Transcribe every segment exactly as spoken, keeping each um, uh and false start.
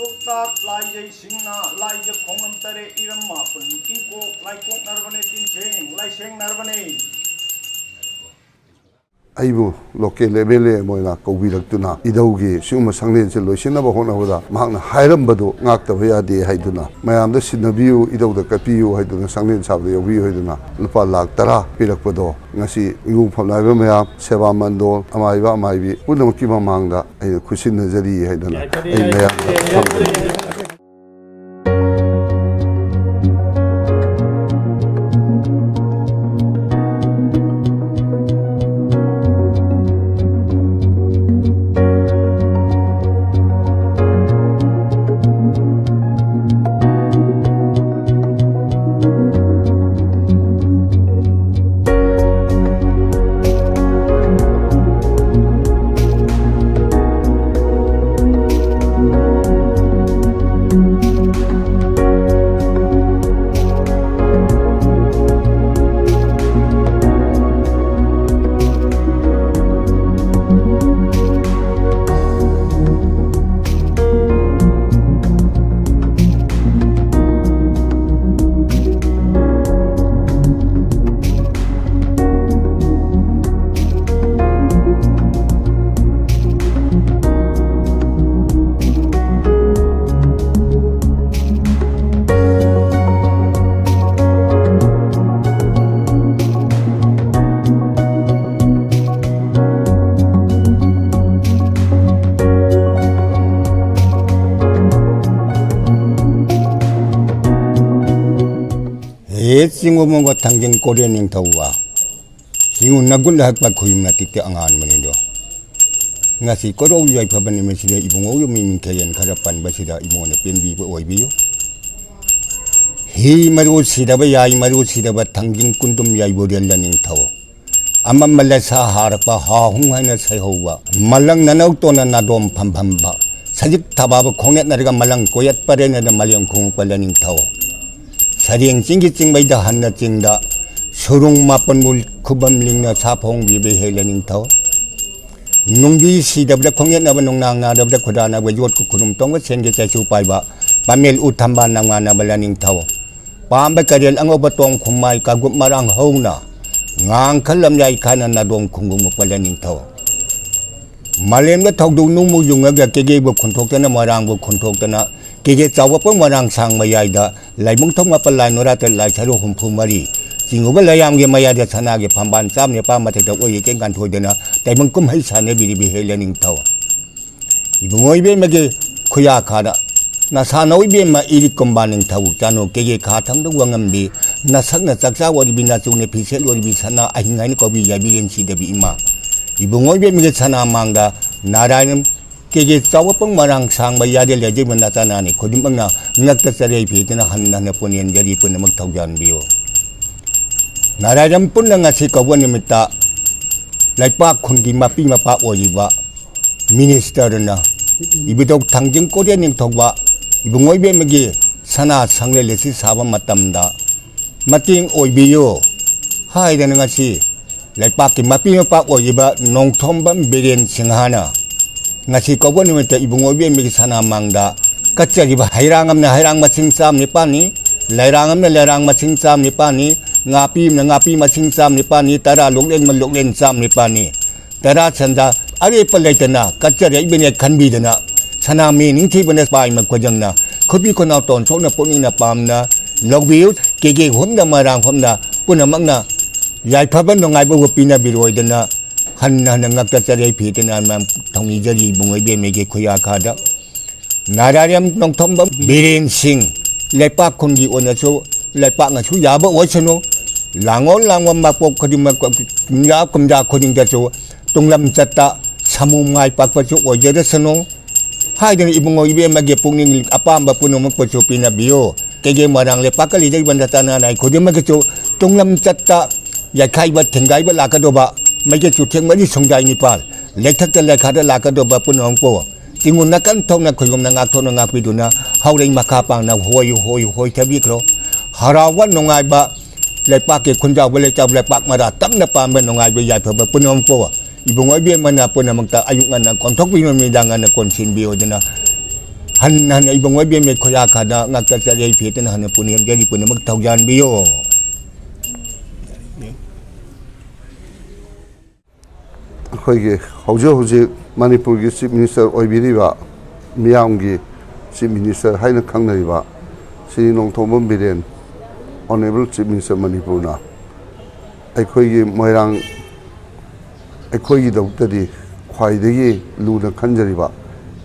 ꯂꯣꯛꯇꯥꯛ ꯂꯥꯏꯖꯩ ꯁꯤꯡꯅ ꯂꯥꯏꯖ ꯈꯣꯡꯂꯝ ꯇꯔꯦꯠ ꯏꯔꯝ ꯃꯥꯄꯟ ꯏꯀꯣꯛ ꯂꯥꯏꯀꯣꯛꯅꯔꯕꯅꯦ ꯇꯤꯟꯁꯦꯡ ꯂꯥꯏꯁꯦꯡꯅꯔꯕꯅꯦ꯫ ꯑꯩꯕꯨ ꯂꯣꯀꯦꯜ ꯑꯦꯝ ꯑꯦꯜ ꯑꯦ ꯑꯃ ꯑꯣꯏꯅ ꯀꯧꯕꯤꯔꯛꯇꯨꯅ ꯏꯙꯧꯒꯤ ꯁꯤꯒꯨꯝꯕ ꯁꯪꯂꯦꯟꯁꯦ ꯂꯣꯏꯁꯤꯟꯅꯕ ꯍꯣꯠꯅꯕꯗ ꯃꯍꯥꯛꯅ ꯍꯥꯏꯔꯝꯕꯗꯨ ꯉꯥꯛꯇꯕ ꯌꯥꯗꯦ ꯍꯥꯏꯗꯨꯅ ꯃꯌꯥꯝꯗ ꯁꯤꯟꯅꯕꯤꯌꯨ, ꯏꯙꯧꯗ ꯀꯠꯄꯤꯌꯨ ꯍꯥꯏꯗꯨꯅ ꯁꯪꯂꯦꯟ ꯁꯥꯕꯗ ꯌꯥꯎꯕꯤꯌꯨ ꯍꯥꯏꯗꯨꯅ ꯂꯨꯄꯥ ꯂꯥꯈ ꯇꯔꯥ ꯄꯤꯔꯛꯄꯗꯣ ꯉꯁꯤ ꯏꯃꯨꯡ ꯐꯝꯅꯥꯏꯕ ꯃꯌꯥꯝ, ꯁꯦꯕꯥ ꯃꯟꯗꯣꯜ, ꯑꯃꯥꯏꯕ ꯑꯃꯥꯏꯕꯤ ꯄꯨꯝꯅꯃꯛꯀꯤ ꯃꯃꯥꯡꯗ ꯑꯩꯅ ꯈꯨꯠꯁꯤꯟꯅꯖꯔꯤ ꯍꯥꯏꯗꯅ ꯑꯩ ꯃꯌꯥꯝꯗ ꯐꯝꯖꯔꯤ꯫ ꯍꯦ ꯆꯤꯡꯉꯨ ꯃꯣꯡꯒ ꯊꯥꯡꯖꯤꯡ ꯀꯣꯔꯦ ꯅꯤꯡꯊꯧꯕ, ꯆꯤꯡꯉꯨ ꯅꯒꯨꯠ ꯂꯍꯛꯄ ꯈꯨꯌꯨꯝꯅ ꯇꯤꯛꯇ ꯑꯉꯥꯟꯕꯅꯤꯗꯣ꯫ ꯉꯁꯤ ꯀꯣꯔꯧ ꯌꯥꯏꯐꯕ ꯅꯨꯃꯤꯠꯁꯤꯗ ꯏꯕꯨꯡꯉꯣꯒꯤ ꯃꯤꯡ ꯈꯩꯌꯦꯟ ꯈꯔ ꯄꯟꯕꯁꯤꯗ ꯏꯕꯨꯡꯉꯣꯅ ꯄꯦꯟꯕꯤꯕ ꯑꯣꯏꯕꯤꯌꯨ꯫ ꯍꯤ ꯃꯔꯨ ꯁꯤꯗꯕ ꯌꯥꯏ ꯃꯔꯨ ꯁꯤꯗꯕ ꯊꯥꯡꯖꯤꯡ ꯀꯨꯟꯗꯨꯝ ꯌꯥꯏꯕꯨꯔꯦꯜ ꯂꯅꯤꯡꯊꯧ꯫ ꯑꯃꯝꯕ ꯂꯩꯁꯥ ꯍꯥꯔꯛꯄ ꯍꯥꯍꯨꯝ ꯍꯥꯏꯅ ꯁꯩꯍꯧꯕ꯫ ꯃꯂꯪ ꯅꯅꯧ ꯇꯣꯟꯅ ꯅꯥꯗꯣꯝ ꯐꯝꯐꯝꯕ꯫ ꯁꯖꯤꯛ ꯊꯕꯥꯕ ꯈꯣꯡꯅꯦꯠꯅꯔꯒ ꯃꯂꯪ ꯀꯣꯌꯠ ꯄꯔꯦꯟꯅꯗ ꯃꯂꯦꯝ ꯈꯣꯡꯉꯛꯄ ꯂꯅꯤꯡꯊꯧ꯫ ꯁꯔꯦꯡ ꯆꯤꯡꯒꯤ ꯆꯤꯡꯕꯩꯗ ꯍꯟꯅ ꯆꯤꯡꯗ ꯁꯨꯔꯨꯡ ꯃꯥꯄꯟꯕꯨ ꯈꯨꯕꯝ ꯂꯤꯡꯅ ꯁꯥꯐꯣꯡꯕꯤꯕ ꯍꯦ ꯂꯅꯤꯡꯊꯧ꯫ ꯅꯨꯡꯕꯤ ꯁꯤꯗꯕꯗ ꯈꯣꯡꯌꯦꯠꯅꯕ, ꯅꯨꯡꯅꯥꯡ ꯅꯥꯗꯕꯗ ꯈꯨꯗꯥꯅꯕ, ꯌꯣꯠꯀ ꯈꯨꯅꯨꯝ ꯇꯣꯡꯕ, ꯁꯦꯟꯒꯤ ꯆꯩꯁꯨ ꯄꯥꯏꯕ, ꯄꯥꯃꯦꯜ ꯎ ꯊꯝꯕꯥꯜ ꯅꯝꯉꯥꯟꯅꯕ ꯂꯥꯏꯅꯤꯡꯊꯧ꯫ ꯄꯥꯝꯕ ꯀꯔꯦꯜ ꯑꯉꯧꯕ ꯇꯣꯡ ꯈꯨꯃꯥꯏ ꯀꯥꯒꯨꯞ ꯃꯔꯥꯡ ꯍꯧꯅ, ꯉꯥꯡꯈ ꯂꯝꯌꯥꯏ ꯈꯥꯅ ꯅꯥꯗꯣꯡ ꯈꯨꯡꯒꯨꯝ ꯃꯨꯛꯄ ꯂꯥꯏꯅꯤꯡꯊꯧ꯫ ꯃꯥꯂꯦꯝꯗ ꯊꯧꯗꯣꯛ ꯅꯨꯡꯃꯨ ꯌꯨꯡꯉꯒ ꯀꯦꯒꯦꯕꯨ ꯈꯨꯟꯊꯣꯛꯇꯅ ꯃꯣꯏꯔꯥꯡꯕꯨ ꯈꯨꯟꯊꯣꯛꯇꯅ ꯀꯦꯒꯦ ꯆꯥꯎꯕꯄ ꯃꯣꯏꯔꯥꯡ ꯁꯥꯡ ꯃꯌꯥꯏꯗ ꯂꯥꯏꯕꯨꯡ ꯊꯣꯡ ꯃꯥꯄꯜ ꯂꯥꯏ ꯅꯣꯔꯥꯇ ꯂꯥꯏ ꯁꯔꯨ ꯍꯨꯝꯐꯨ ꯃꯔꯤ ꯆꯤꯡꯉꯨꯕ ꯂꯩꯌꯥꯝꯒꯤ ꯃꯌꯥꯏꯗ ꯁꯅꯥꯒꯤ ꯐꯝꯕꯥꯜ ꯆꯥꯝ ꯅꯤꯄꯥꯜ ꯃꯊꯛꯇ ꯑꯣꯏꯌꯦ ꯀꯦꯡ ꯀꯥꯟꯊꯣꯏꯗꯅ ꯇꯥꯏꯕꯪ ꯀꯨꯝꯍꯩ ꯁꯥꯟꯅꯕꯤꯔꯤꯕꯤ ꯍꯦ ꯂꯥꯏꯅꯤꯡꯊꯧ꯫ ꯏꯕꯨꯡꯉꯣ ꯏꯕꯦꯝꯃꯒꯤ ꯈꯨꯌꯥ ꯈꯥꯗ ꯅꯁꯥꯅꯧ ꯏꯕꯦꯝꯃ ꯏꯔꯤꯛ ꯀꯨꯝꯕꯥ ꯅꯤꯡꯊꯧ ꯆꯥꯅꯨ ꯀꯦꯒꯦ ꯈꯥ ꯊꯪꯗ ꯋꯥꯉꯝꯕꯤ ꯅꯁꯛꯅ ꯆꯥꯛꯆꯥ ꯑꯣꯏꯔꯤꯕꯤ ꯅꯆꯨꯅ ꯐꯤꯁꯦꯠ ꯑꯣꯏꯔꯤꯕꯤ ꯁꯅꯥ ꯑꯍꯤꯡ ꯍꯥꯏꯅ ꯀꯧꯕꯤ ꯌꯥꯕꯤꯔꯦꯟ ꯁꯤꯗꯕꯤ ꯏꯃꯥ꯫ ꯏꯕꯨꯡꯉꯣ ꯏꯕꯦꯝꯃꯒꯤ ꯁꯅꯥ ꯃꯥꯡꯗ ꯅꯥꯔꯥꯌꯟ ꯀꯦꯒꯦ ꯆꯥꯎꯕꯄꯪ ꯃꯔꯥꯡ ꯁꯥꯡꯕ ꯌꯥꯗꯦ ꯂꯩꯖꯩꯕ ꯅꯆꯥꯅꯥꯅꯤ ꯈꯨꯗꯤꯡꯃꯛꯅ ꯉꯛꯇ ꯆꯔꯩ ꯐꯤꯗꯅ ꯍꯟꯅ ꯍꯟꯅ ꯄꯨꯅꯦꯟ ꯌꯥꯔꯤ ꯄꯨꯝꯅꯃꯛ ꯊꯧꯖꯥꯟꯕꯤꯌꯨ꯫ ꯅꯥꯔꯥꯌꯟ ꯄꯨꯟꯅ ꯉꯁꯤ ꯀꯧꯕ ꯅꯨꯃꯤꯠꯇ ꯂꯩꯄꯥꯛ ꯈꯨꯟꯒꯤ ꯃꯄꯤ ꯃꯄꯥ ꯑꯣꯏꯔꯤꯕ ꯃꯤꯅꯤꯁꯇꯔꯅ ꯏꯕꯨꯙꯧ ꯊꯥꯡꯖꯤꯡ ꯀꯣꯔꯤꯌꯥ ꯅꯤꯡꯊꯧꯕ ꯏꯕꯨꯡꯉꯣ ꯏꯕꯦꯝꯃꯒꯤ ꯁꯅꯥ ꯁꯪꯂꯦꯟ ꯑꯁꯤ ꯁꯥꯕ ꯃꯇꯝꯗ ꯃꯇꯦꯡ ꯑꯣꯏꯕꯤꯌꯨ ꯍꯥꯏꯗꯅ ꯉꯁꯤ ꯂꯩꯄꯥꯛꯀꯤ ꯃꯄꯤ ꯃꯄꯥ ꯑꯣꯏꯔꯤꯕ ꯅꯣꯡꯊꯣꯝꯕꯝ ꯕꯤꯔꯦꯟ ꯁꯤꯡꯍꯅ ꯉꯁꯤ ꯀꯧꯕ ꯅꯨꯃꯤꯠꯇ ꯏꯕꯨꯡꯉꯣ ꯏꯕꯦꯝꯃꯒꯤ ꯁꯅꯥ ꯃꯥꯡꯗ ꯀꯠꯆꯔꯤꯕ ꯍꯩꯔꯥꯡ ꯑꯃꯅ ꯍꯩꯔꯥꯡ ꯃꯁꯤꯡ ꯆꯥꯝ ꯅꯤꯄꯥꯜꯅꯤ, ꯂꯩꯔꯥꯡ ꯑꯃꯅ ꯂꯩꯔꯥꯡ ꯃꯁꯤꯡ ꯆꯥꯝ ꯅꯤꯄꯥꯜꯅꯤ, ꯉꯥꯄꯤ ꯑꯃꯅ ꯉꯥꯄꯤ ꯃꯁꯤꯡ ꯆꯥꯝ ꯅꯤꯄꯥꯜꯅꯤ, ꯇꯔꯥ ꯂꯣꯛꯂꯦꯟ ꯑꯃ ꯂꯣꯛꯂꯦꯟ ꯆꯥꯝ ꯅꯤꯄꯥꯜꯅꯤ꯫ ꯇꯔꯥ ꯁꯟꯗ ꯑꯔꯦꯞꯄ ꯂꯩꯇꯅ ꯀꯠꯆꯔꯛꯏꯕꯅꯦ ꯈꯟꯕꯤꯗꯅ ꯁꯅꯥꯃꯍꯤ ꯅꯤꯡꯊꯤꯕꯅ ꯄꯥꯏꯃ ꯈꯣꯏꯖꯪꯅ ꯈꯨꯕꯤ ꯈꯨꯅꯥꯎ ꯇꯣꯟ ꯁꯣꯛꯅ ꯄꯨꯛꯅꯤꯡꯅ ꯄꯥꯝꯅ ꯂꯧꯕꯤꯌꯨ꯫ ꯀꯦꯒꯦ ꯍꯨꯝꯅ ꯃꯣꯏꯔꯥꯡ ꯍꯨꯝꯅ ꯄꯨꯝꯅꯃꯛꯅ ꯌꯥꯏꯐꯕ ꯅꯨꯡꯉꯥꯏꯕꯕꯨ ꯄꯤꯅꯕꯤꯔꯣꯏꯗꯅ ꯍꯟꯅ ꯍꯟꯅ ꯉꯛꯇ ꯆꯔꯩ ꯐꯤꯗꯅ ꯃꯌꯥꯝ ꯊꯧꯅꯤꯖꯔꯤ ꯏꯕꯨꯡꯉꯣ ꯏꯕꯦꯝꯃꯒꯤ ꯈꯨꯌꯥꯈꯥꯗ꯫ ꯅꯥꯔꯥꯌꯝ ꯅꯣꯡꯊꯣꯝꯕꯝ ꯕꯤꯔꯦꯟ ꯁꯤꯡ ꯂꯩꯄꯥꯛ ꯈꯨꯟꯒꯤ ꯑꯣꯏꯅꯁꯨ ꯂꯩꯄꯥꯛꯅꯁꯨ ꯌꯥꯕ ꯑꯣꯏꯁꯅꯨ꯫ ꯂꯥꯡꯑꯣꯜ ꯂꯥꯡꯕ ꯃꯄꯣꯛ ꯈꯨꯗꯤꯡꯃꯛ ꯀꯨꯝꯖꯥ ꯀꯨꯝꯖꯥ ꯈꯨꯗꯤꯡꯗꯁꯨ ꯇꯨꯡꯂꯝ ꯆꯠꯇ ꯁꯥꯃꯨ ꯃꯥꯏ ꯄꯥꯛꯄꯁꯨ ꯑꯣꯏꯖꯔꯁꯅꯨ ꯍꯥꯏꯗꯨꯅ ꯏꯕꯨꯡꯉꯣ ꯏꯕꯦꯝꯃꯒꯤ ꯄꯨꯛꯅꯤꯡ ꯑꯄꯥꯝꯕ ꯄꯨꯝꯅꯃꯛꯄꯨꯁꯨ ꯄꯤꯅꯕꯤꯌꯨ꯫ ꯀꯩꯒꯦ ꯃꯣꯏꯔꯥꯡ ꯂꯩꯄꯥꯛꯀ ꯂꯩꯖꯔꯤꯕ ꯅꯆꯥ ꯅꯅꯥꯏ ꯈꯨꯗꯤꯡꯃꯛꯀꯤꯁꯨ ꯇꯨꯡꯂꯝ ꯆꯠꯇ ꯌꯥꯏꯈꯥꯏꯕ ꯊꯤꯡꯒꯥꯏꯕ ꯂꯥꯛꯀꯗꯧꯕ ꯃꯩꯀꯩ ꯆꯨꯊꯦꯡ ꯃꯔꯤ ꯁꯨꯡꯖꯥꯏ ꯅꯤꯄꯥꯜ ꯂꯩꯊꯛꯇ ꯂꯩꯈꯥꯗ ꯂꯥꯛꯀꯗꯧꯕ ꯄꯨꯝꯅꯃꯛꯄꯨ ꯇꯤꯡꯉꯨ ꯅꯥꯀꯟ ꯊꯣꯛꯅ ꯈꯣꯏꯒꯨꯝꯅ ꯉꯥꯛꯊꯣꯛꯅ ꯉꯥꯛꯄꯤꯗꯨꯅ ꯍꯧꯔꯩ ꯃꯈꯥ ꯄꯥꯡꯅ ꯍꯣꯏ ꯍꯣꯏ ꯍꯣꯏ ꯊꯥꯕꯤꯈ꯭ꯔꯣ꯫ ꯍꯔꯥꯎꯕ ꯅꯨꯡꯉꯥꯏꯕ ꯂꯩꯄꯥꯛꯀꯤ ꯈꯨꯟꯖꯥꯎꯕ ꯂꯩꯆꯥꯎ ꯂꯩꯄꯥꯛ ꯃꯔꯥ ꯇꯞꯅ ꯄꯥꯟꯕ ꯅꯨꯡꯉꯥꯏꯕ ꯌꯥꯏꯐꯕ ꯄꯨꯝꯅꯃꯛꯄꯨ ꯏꯕꯨꯡꯉꯣ ꯏꯕꯦꯝꯃꯅ ꯄꯨꯝꯅꯃꯛꯇ ꯑꯌꯨꯛ ꯉꯟꯅ ꯀꯣꯟꯊꯣꯛꯄꯤꯕ, ꯅꯨꯃꯤꯗꯥꯡ ꯉꯟꯅ ꯀꯣꯟꯁꯤꯟꯕꯤꯌꯨ꯫ ꯑꯗꯨꯅ ꯍꯟꯅ ꯍꯟꯅ ꯏꯕꯨꯡꯉꯣ ꯏꯕꯦꯝꯃ ꯈꯣꯏꯌꯥ ꯈꯥꯗ ꯉꯥꯛꯇ ꯆꯠꯂꯦ ꯐꯦꯠꯇꯅ ꯍꯟꯅ ꯄꯨꯅꯦꯝꯖꯔꯤ꯫ ꯄꯨꯝꯅꯃꯛ ꯊꯧꯖꯥꯟꯕꯤꯌꯨ꯫ ꯑꯩꯈꯣꯏꯒꯤ ꯍꯧꯖꯤꯛ ꯍꯧꯖꯤꯛ ꯃꯅꯤꯄꯨꯔꯒꯤ ꯆꯤꯐ ꯃꯤꯅꯤꯁꯇꯔ ꯑꯣꯏꯕꯤꯔꯤꯕ, ꯃꯤꯌꯥꯝꯒꯤ ꯆꯤꯐ ꯃꯤꯅꯤꯁꯇꯔ ꯍꯥꯏꯅ ꯈꯪꯅꯔꯤꯕ Shri Nongthombam Biren, honourable chief minister ꯃꯅꯤꯄꯨꯔꯅ ꯑꯩꯈꯣꯏꯒꯤ ꯃꯣꯏꯔꯥꯡ, ꯑꯩꯈꯣꯏꯒꯤꯗꯃꯛꯇꯗꯤ ꯈ꯭ꯋꯥꯏꯗꯒꯤ ꯂꯨꯅ ꯈꯟꯖꯔꯤꯕ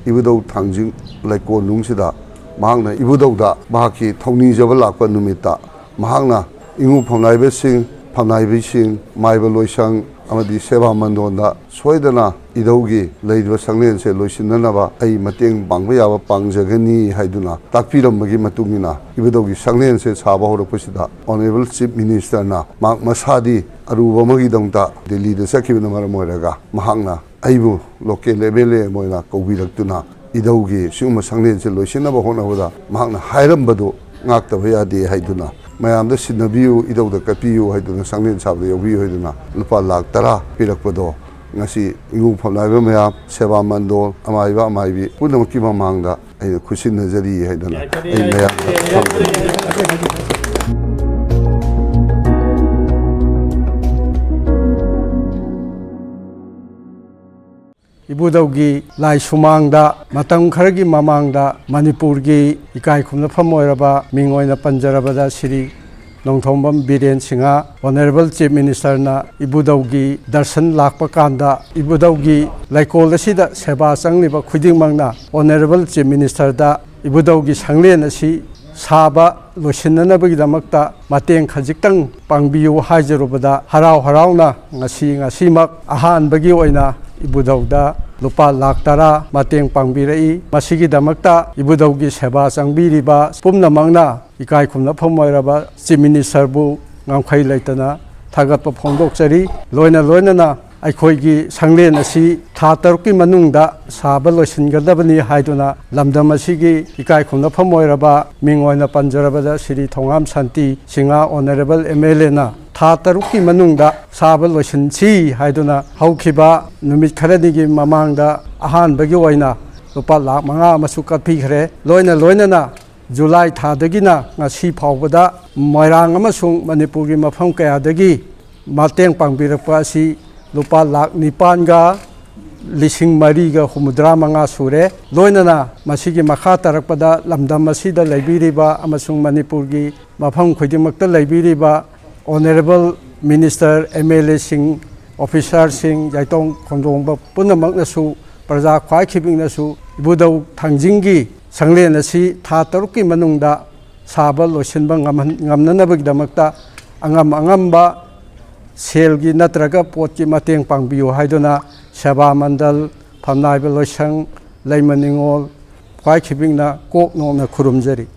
ꯏꯕꯨꯙꯧ ꯊꯥꯡꯖꯤꯡ ꯂꯩꯀꯣꯜꯅꯨꯡꯁꯤꯗ ꯃꯍꯥꯛꯅ ꯏꯕꯨꯙꯧꯗ ꯃꯍꯥꯛꯀꯤ ꯊꯧꯅꯤꯖꯕ ꯂꯥꯛꯄ ꯅꯨꯃꯤꯠꯇ ꯃꯍꯥꯛꯅ ꯏꯉꯨ ꯐꯝꯅꯥꯏꯕꯁꯤꯡ, ꯐꯝꯅꯥꯏꯕꯤꯁꯤꯡ, ꯃꯥꯏꯕ ꯂꯣꯏꯁꯪ ꯑꯃꯗꯤ ꯁꯦꯕꯥ ꯃꯟꯗꯣꯟꯗ ꯁꯣꯏꯗꯅ ꯏꯙꯧꯒꯤ ꯂꯩꯔꯤꯕ ꯁꯪꯂꯦꯟꯁꯦ ꯂꯣꯏꯁꯤꯟꯅꯅꯕ ꯑꯩ ꯃꯇꯦꯡ ꯄꯥꯡꯕ ꯌꯥꯕ ꯄꯥꯡꯖꯒꯅꯤ ꯍꯥꯏꯗꯨꯅ ꯇꯥꯛꯄꯤꯔꯝꯕꯒꯤ ꯃꯇꯨꯡ ꯏꯟꯅ ꯏꯕꯨꯙꯧꯒꯤ ꯁꯪꯂꯦꯟꯁꯦ ꯁꯥꯕ ꯍꯧꯔꯛꯄꯁꯤꯗ ꯑꯣꯅꯔꯦꯕꯜ ꯆꯤꯐ ꯃꯤꯅꯤꯁꯇꯔꯅ ꯃꯍꯥꯛ ꯃꯁꯥꯗꯤ ꯑꯔꯨꯕ ꯑꯃꯒꯤꯗꯃꯛꯇ ꯗꯤꯜꯂꯤꯗ ꯆꯠꯈꯤꯕꯅ ꯃꯔꯝ ꯑꯣꯏꯔꯒ ꯃꯍꯥꯛꯅ ꯑꯩꯕꯨ ꯂꯣꯀꯦꯜ ꯑꯦꯝ ꯑꯦꯜ ꯑꯦ ꯑꯃ ꯑꯣꯏꯅ ꯀꯧꯕꯤꯔꯛꯇꯨꯅ ꯏꯙꯧꯒꯤ ꯁꯤꯒꯨꯝꯕ ꯁꯪꯂꯦꯟꯁꯦ ꯂꯣꯏꯁꯤꯟꯅꯕ ꯍꯣꯠꯅꯕꯗ ꯃꯍꯥꯛꯅ ꯍꯥꯏꯔꯝꯕꯗꯨ ꯉꯥꯛꯇꯕ ꯌꯥꯗꯦ ꯍꯥꯏꯗꯨꯅ ꯃꯌꯥꯝꯗ ꯁꯤꯟꯅꯕꯤꯌꯨ, ꯏꯙꯧꯗ ꯀꯠꯄꯤꯌꯨ ꯍꯥꯏꯗꯨꯅ ꯁꯪꯂꯦꯟ ꯁꯥꯕꯗ ꯌꯥꯎꯕꯤꯌꯨ ꯍꯥꯏꯗꯨꯅ ꯂꯨꯄꯥ ꯂꯥꯈ ꯇꯔꯥ ꯄꯤꯔꯛꯄꯗꯣ ꯉꯁꯤ ꯏꯉꯨ ꯐꯝꯅꯥꯏꯕ ꯃꯌꯥꯝ, ꯁꯦꯕꯥ ꯃꯟꯗꯣꯜ, ꯑꯃꯥꯏꯕ ꯑꯃꯥꯏꯕꯤ ꯄꯨꯝꯅꯃꯛꯀꯤ ꯃꯃꯥꯡꯗ ꯑꯩꯅ ꯈꯨꯠꯁꯤꯟꯅꯖꯔꯤ ꯍꯥꯏꯗꯅ ꯑꯩ ꯃꯌꯥꯝꯗ ꯐꯣꯡꯗꯣꯛꯏ꯫ ꯏꯕꯨꯙꯧꯒꯤ ꯂꯥꯏ ꯁꯨꯃꯥꯡꯗ ꯃꯇꯝ ꯈꯔꯒꯤ ꯃꯃꯥꯡꯗ ꯃꯅꯤꯄꯨꯔꯒꯤ ꯏꯀꯥꯏ ꯈꯨꯝꯅꯐꯝ ꯑꯣꯏꯔꯕ ꯃꯤꯡ ꯑꯣꯏꯅ ꯄꯟꯖꯔꯕꯗ ꯁ꯭ꯔꯤ ꯅꯣꯡꯊꯣꯝꯕꯝ ꯕꯤꯔꯦꯟ ꯁꯤꯡꯍ ꯑꯣꯅꯔꯦꯕꯜ ꯆꯤꯐ ꯃꯤꯅꯤꯁꯇꯔꯅ ꯏꯕꯨꯙꯧꯒꯤ ꯗꯔꯁꯟ ꯂꯥꯛꯄ ꯀꯥꯟꯗ ꯏꯕꯨꯙꯧꯒꯤ ꯂꯩꯀꯣꯜ ꯑꯁꯤꯗ ꯁꯦꯕꯥ ꯆꯪꯂꯤꯕ ꯈꯨꯗꯤꯡꯃꯛꯅ ꯑꯣꯅꯔꯦꯕꯜ ꯆꯤꯐ ꯃꯤꯅꯤꯁꯇꯔꯗ ꯏꯕꯨꯙꯧꯒꯤ ꯁꯪꯂꯦꯟ ꯑꯁꯤ ꯁꯥꯕ ꯂꯣꯏꯁꯤꯟꯅꯅꯕꯒꯤꯗꯃꯛꯇ ꯃꯇꯦꯡ ꯈꯖꯤꯛꯇꯪ ꯄꯥꯡꯕꯤꯌꯨ ꯍꯥꯏꯖꯔꯨꯕꯗ ꯍꯔꯥꯎ ꯍꯔꯥꯎꯅ ꯉꯁꯤ ꯉꯁꯤꯃꯛ ꯑꯍꯥꯟꯕꯒꯤ ꯑꯣꯏꯅ ꯏꯕꯨꯙꯧꯗ ꯂꯨꯄꯥ ꯂꯥꯈ ꯇꯔꯥ ꯃꯇꯦꯡ ꯄꯥꯡꯕꯤꯔꯛꯏ꯫ ꯃꯁꯤꯒꯤꯗꯃꯛꯇ ꯏꯕꯨꯙꯧꯒꯤ ꯁꯦꯕꯥ ꯆꯪꯕꯤꯔꯤꯕ ꯄꯨꯝꯅꯃꯛꯅ ꯏꯀꯥꯏ ꯈꯨꯝꯅꯐꯝ ꯑꯣꯏꯔꯕ ꯆꯤꯐ ꯃꯤꯅꯤꯁꯇꯔꯕꯨ ꯉꯝꯈꯩ ꯂꯩꯇꯅ ꯊꯥꯒꯠꯄ ꯐꯣꯡꯗꯣꯛꯆꯔꯤ꯫ ꯂꯣꯏꯅ ꯂꯣꯏꯅꯅ ꯑꯩꯈꯣꯏꯒꯤ ꯁꯪꯂꯦꯟ ꯑꯁꯤ ꯊꯥ ꯇꯔꯨꯛꯀꯤ ꯃꯅꯨꯡꯗ ꯁꯥꯕ ꯂꯣꯏꯁꯤꯟꯒꯗꯕꯅꯤ ꯍꯥꯏꯗꯨꯅ ꯂꯝꯗꯝ ꯑꯁꯤꯒꯤ ꯏꯀꯥꯏ ꯈꯨꯝꯅꯐꯝ ꯑꯣꯏꯔꯕ ꯃꯤꯡ ꯑꯣꯏꯅ ꯄꯟꯖꯔꯕꯗ ꯁ꯭ꯔꯤ ꯊꯣꯉꯥꯝ ꯁꯥꯟꯇꯤ ꯁꯤꯡꯍ ꯑꯣꯅꯔꯦꯕꯜ ꯑꯦꯝ ꯑꯦꯜ ꯑꯦꯅ ꯊꯥ ꯇꯔꯨꯛꯀꯤ ꯃꯅꯨꯡꯗ ꯁꯥꯕ ꯂꯣꯏꯁꯤꯟꯁꯤ ꯍꯥꯏꯗꯨꯅ ꯍꯧꯈꯤꯕ ꯅꯨꯃꯤꯠ ꯈꯔꯅꯤꯒꯤ ꯃꯃꯥꯡꯗ ꯑꯍꯥꯟꯕꯒꯤ ꯑꯣꯏꯅ ꯂꯨꯄꯥ ꯂꯥꯈ ꯃꯉꯥ ꯑꯃꯁꯨ ꯀꯠꯄꯤꯈ꯭ꯔꯦ꯫ ꯂꯣꯏꯅ ꯂꯣꯏꯅꯅ ꯖꯨꯂꯥꯏ ꯊꯥꯗꯒꯤꯅ ꯉꯁꯤ ꯐꯥꯎꯕꯗ ꯃꯣꯏꯔꯥꯡ ꯑꯃꯁꯨꯡ ꯃꯅꯤꯄꯨꯔꯒꯤ ꯃꯐꯝ ꯀꯌꯥꯗꯒꯤ ꯃꯇꯦꯡ ꯄꯥꯡꯕꯤꯔꯛꯄ ꯑꯁꯤ ꯂꯨꯄꯥ ꯂꯥꯈ ꯅꯤꯄꯥꯟꯒ ꯂꯤꯁꯤꯡ ꯃꯔꯤꯒ ꯍꯨꯝꯐꯨꯇꯔꯥ ꯃꯉꯥ ꯁꯨꯔꯦ꯫ ꯂꯣꯏꯅꯅ ꯃꯁꯤꯒꯤ ꯃꯈꯥ ꯇꯥꯔꯛꯄꯗ ꯂꯝꯗꯝ ꯑꯁꯤꯗ ꯂꯩꯕꯤꯔꯤꯕ ꯑꯃꯁꯨꯡ ꯃꯅꯤꯄꯨꯔꯒꯤ ꯃꯐꯝ ꯈꯨꯗꯤꯡꯃꯛꯇ ꯂꯩꯕꯤꯔꯤꯕ ꯑꯣꯅꯔꯦꯕꯜ ꯃꯤꯅꯤꯁꯇꯔ, ꯑꯦꯝ ꯑꯦꯜ ꯑꯦꯁꯤꯡ, ꯑꯣꯐꯤꯁꯥꯔꯁꯤꯡ, ꯌꯥꯏꯇꯣꯡ ꯈꯣꯡꯗꯣꯡꯕ ꯄꯨꯝꯅꯃꯛꯅꯁꯨ, ꯄ꯭ꯔꯖꯥ ꯈ꯭ꯋꯥꯏ ꯈꯤꯕꯤꯛꯅꯁꯨ ꯏꯕꯨꯙꯧ ꯊꯥꯡꯖꯤꯡꯒꯤ ꯁꯪꯂꯦꯟ ꯑꯁꯤ ꯊꯥ ꯇꯔꯨꯛꯀꯤ ꯃꯅꯨꯡꯗ ꯁꯥꯕ ꯂꯣꯏꯁꯤꯟꯕ ꯉꯝꯍꯟ-, ꯉꯝꯅꯅꯕꯒꯤꯗꯃꯛꯇ ꯑꯉꯝ ꯑꯉꯝꯕ ꯁꯦꯜꯒꯤ ꯅꯠꯇ꯭ꯔꯒ ꯄꯣꯠꯀꯤ ꯃꯇꯦꯡ ꯄꯥꯡꯕꯤꯌꯨ ꯍꯥꯏꯗꯨꯅ ꯁꯦꯕꯥ ꯃꯟꯗꯜ, ꯐꯝꯅꯥꯏꯕ ꯂꯣꯏꯁꯪ, ꯂꯩꯃ ꯅꯤꯉꯣꯜ, ꯈ꯭ꯋꯥꯏ ꯈꯤꯕꯤꯛꯅ ꯀꯣꯛ ꯅꯣꯛꯅ ꯈꯨꯔꯨꯝꯖꯔꯤ꯫